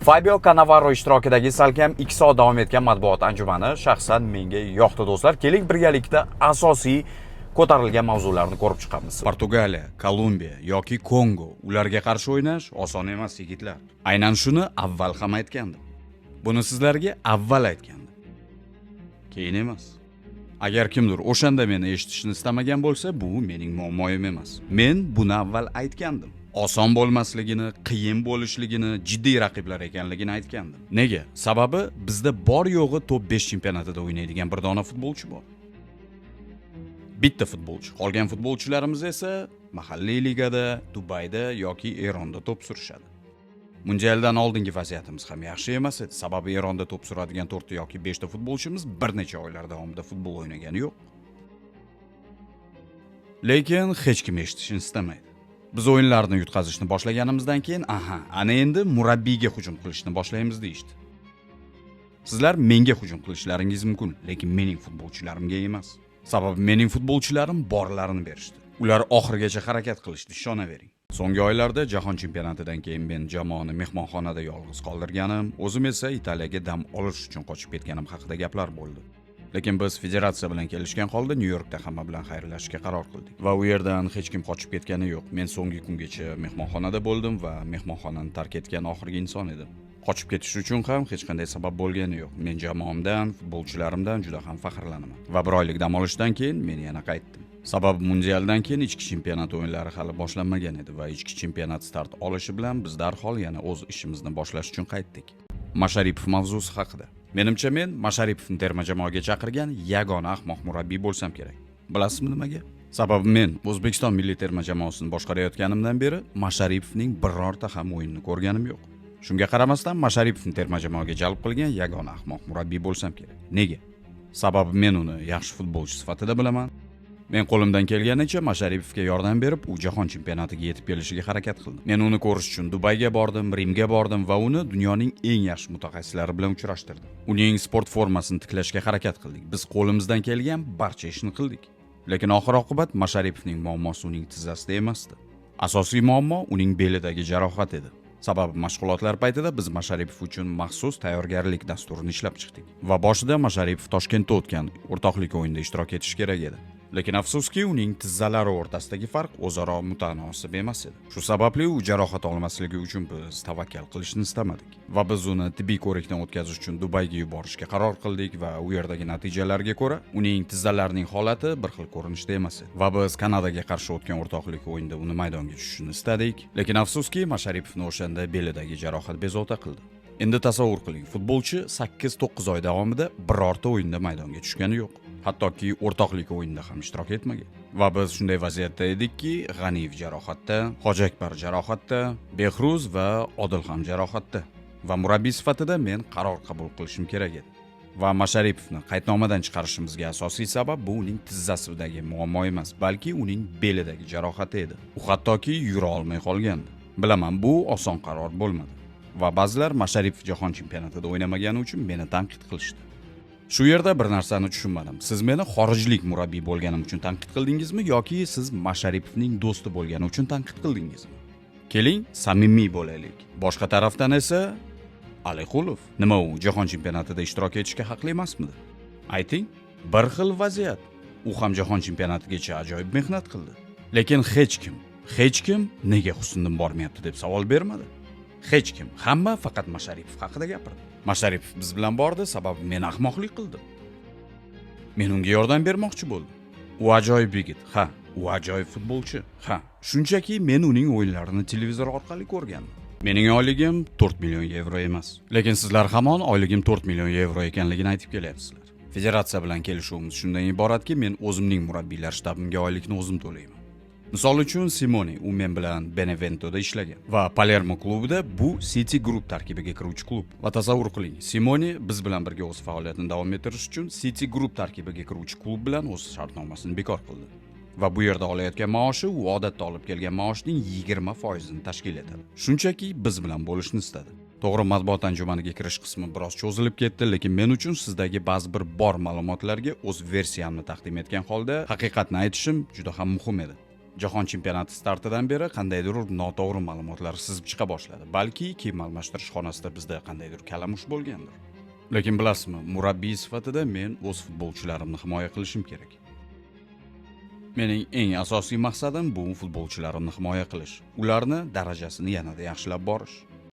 Fabio Cannavaro ishtirokidagi salkam 2 soat davom etgan matbuot anjumani shaxsan menga yoqdi, do'stlar. Keling, birgalikda asosiy ko'tarilgan mavzularni ko'rib chiqamiz. Portugaliya, Kolumbiya yoki Kongo, ularga qarshi o'ynash oson emas, yigitlar. Aynan shuni avval ham aytgandim. Buni sizlarga avval aytgandim. Keyin emas. Agar kimdir o'shanda meni eshitishni istamagan bo'lsa, bu mening muammoim emas. Men buni avval aytgandim. Oson bo'lmasligini, qiyin bo'lishligini, jiddiy raqiblar ekanligini aytgandim. Nega? Sababi bizda bor yo'g'i top 5 chempionatida o'ynaydigan bir dona futbolchi bor. Bitta futbolchi. Qolgan futbolchilarimiz esa mahalliy ligada, Dubayda yoki Eronda to'p surishadi. Mundialdan oldingi vaziyatimiz ham yaxshi emas edi. Sababi Eronda to'p suradigan 4 ta yoki 5 ta futbolchimiz bir necha oylar davomida futbol o'ynagani yo'q. Lekin hech kim eshitishni istamaydi. Biz o'yinlarni yutqazishni boshlaganimizdan keyin, aha, ana endi murabbiyga hujum qilishni boshlaymiz deyishdi. Sizlar menga hujum qilishlaringiz mumkin, lekin mening futbolchilarimga emas. Sababi mening futbolchilarim borlarini berishdi. Ular oxirigacha harakat qilishdi, ishonavering. So'nggi oylarda jahon chempionatidan keyin men jamoani mehmonxonada yolg'iz qoldirganim, o'zim esa Italiyaga dam olish uchun qochib ketganim haqida gaplar bo'ldi. Lekin biz federatsiya bilan kelishgan holda Nyu-Yorkda hamma bilan xayrlashishga qaror qildik. Va u yerdan hech kim qochib ketgani yo'q. Men so'nggi kungacha mehmonxonada bo'ldim va mehmonxonani tark etgan oxirgi inson edim. Qochib ketish uchun ham hech qanday sabab bo'lgani yo'q. Men jamoamdan, futbolchilarimdan juda ham faxrlanaman. Va bir oylik dam olishdan keyin men yana qaytdim. Sababi mundialdan keyin ichki chempionat o'yinlari hali boshlanmagan edi va ichki chempionat start olishi bilan biz darhol yana o'z ishimizni boshlash uchun qaytdik. Masharipov mavzusi haqida. Menimcha, men Masharipovni terma jamoaga chaqirgan yagona ahmoq murabbiy bo'lsam kerak. Bilasizmi nimaga? Sababi men O'zbekiston milliy terma jamoasini boshqarayotganimdan beri Masharipovning birorta ham o'yinini ko'rganim yo'q. Shunga qaramasdan Masharipovni terma jamoaga jalb qilgan yagona ahmoq murabbiy bo'lsam kerak. Nega? Sababi men uni yaxshi futbolchi sifatida bilaman. Men qo'limdan kelganicha Masharipovga yordam berib, u jahon chempionatiga yetib kelishiga harakat qildim. Men uni ko'rish uchun Dubayga bordim, Rimga bordim va uni dunyoning eng yaxshi mutaxassislari bilan uchrashtirdim. Uning sport formasini tiklashga harakat qildik. Biz qo'limizdan kelgan barcha ishni qildik. Lekin oxir oqibat Masharipovning muammosi uning tizzasida emasdi. Asosiy muammo uning belidagi jarohat edi. Sababi mashg'ulotlar paytida biz Masharipov uchun maxsus tayyorgarlik dasturini ishlab chiqdik. Va boshida Masharipov Toshkentda o'tgan o'rtoqlik o'yinida ishtirok etishi kerak edi. Lekin afsuski, uning tizzalari o'rtasidagi farq o'zaro mutanosib emas edi. Shu sababli u jarohat olmasligi uchun biz tavakkal qilishni istamadik. Va biz uni tibbiy ko'rikdan o'tkazish uchun Dubayga yuborishga qaror qildik va u yerdagi natijalarga ko'ra uning tizzalarining holati bir xil ko'rinishda emas edi. Va biz Kanadaga qarshi o'tgan o'rtoqlik o'yinida uni maydonga tushishini istadik. Lekin afsuski, Masharipovni o'shanda belidagi jarohat bezovta qildi. Endi tasavvur qiling, futbolchi 8-9 oy davomida birorta o'yinda maydonga tushgani yo'q. Hattoki o'rtoqlik o'yinida ham ishtirok etmagan. Va biz shunday vaziyatda edikki, G'aniyev jarohatda, Hoji Akbar jarohatda, Behruz va Odil ham jarohatda. Va murabbiy sifatida men qaror qabul qilishim kerak edi. Va Masharipovni qaydnomadan chiqarishimizga asosiy sabab bu uning tizzasidagi muammo emas, balki uning belidagi jarohati edi. U hattoki yura olmay qolgandi. Bilaman, bu oson qaror bo'lmadi. Va ba'zilar Masharipov jahon chempionatida o'ynamagani uchun meni tanqid qilishdi. Shu yerda bir narsani tushunmadim. Siz meni xorijlik murabbiy bo'lganim uchun tanqid qildingizmi yoki siz Masharipovning do'sti bo'lgani uchun tanqid qildingizmi? Keling, samimiy bo'laylik. Boshqa tarafdan esa Aliqulov nima, u jahon chempionatida ishtirok etishga haqli emasmidi? Ayting, bir xil vaziyat. U ham jahon chempionatigacha ajoyib mehnat qildi. Lekin hech kim, hech kim nega Husniddin bormayapti deb savol bermadi. Hech kim. Hamma faqat Masharipov haqida gapirdi. Masharipov biz bilan bordi, sababi men ahmoqlik qildim. Men unga yordam bermoqchi bo'ldim. U ajoyib yigit, ha, u ajoyib futbolchi, ha. Shunchaki men uning o'yinlarini televizor orqali ko'rgandim. Mening oyligim 4 million yevro emas. Lekin sizlar hamon oyligim 4 million yevro ekanligini aytib kelyapsizlar. Federatsiya bilan kelishuvimiz shundan iboratki, men o'zimning murabbiylar shtabimga oylikni o'zim to'layman. Misol uchun Simone, u men bilan Beneventoda ishlagan va Palermo klubida, bu City Group tarkibiga kiruvchi klub. Va tasavvur qiling, Simone biz bilan birga o'z faoliyatini davom ettirish uchun City Group tarkibiga kiruvchi klub bilan o'z shartnomasini bekor qildi. Va bu yerda olayotgan maoshi u odatda olib kelgan maoshning 20% tashkil etadi. Shunchaki biz bilan bo'lishni istadi. To'g'ri, matbuot anjumaniga kirish qismi biroz cho'zilib ketdi, lekin men uchun sizdagi ba'zi bir bor ma'lumotlarga o'z versiyamni taqdim etgan holda haqiqatni aytishim juda ham muhim edi. Jahon chempionati startidan beri qandaydir noto'g'ri ma'lumotlar sizib chiqa boshladi. Balki kiyim almashtirish xonasida bizda qandaydir kalamush bo'lgandir. Lekin bilasizmi, murabbiy sifatida men o'z futbolchilarimni himoya qilishim kerak. Mening eng asosiy maqsadim bu futbolchilarimni himoya qilish, ularni darajasini yanada yaxshilab borish.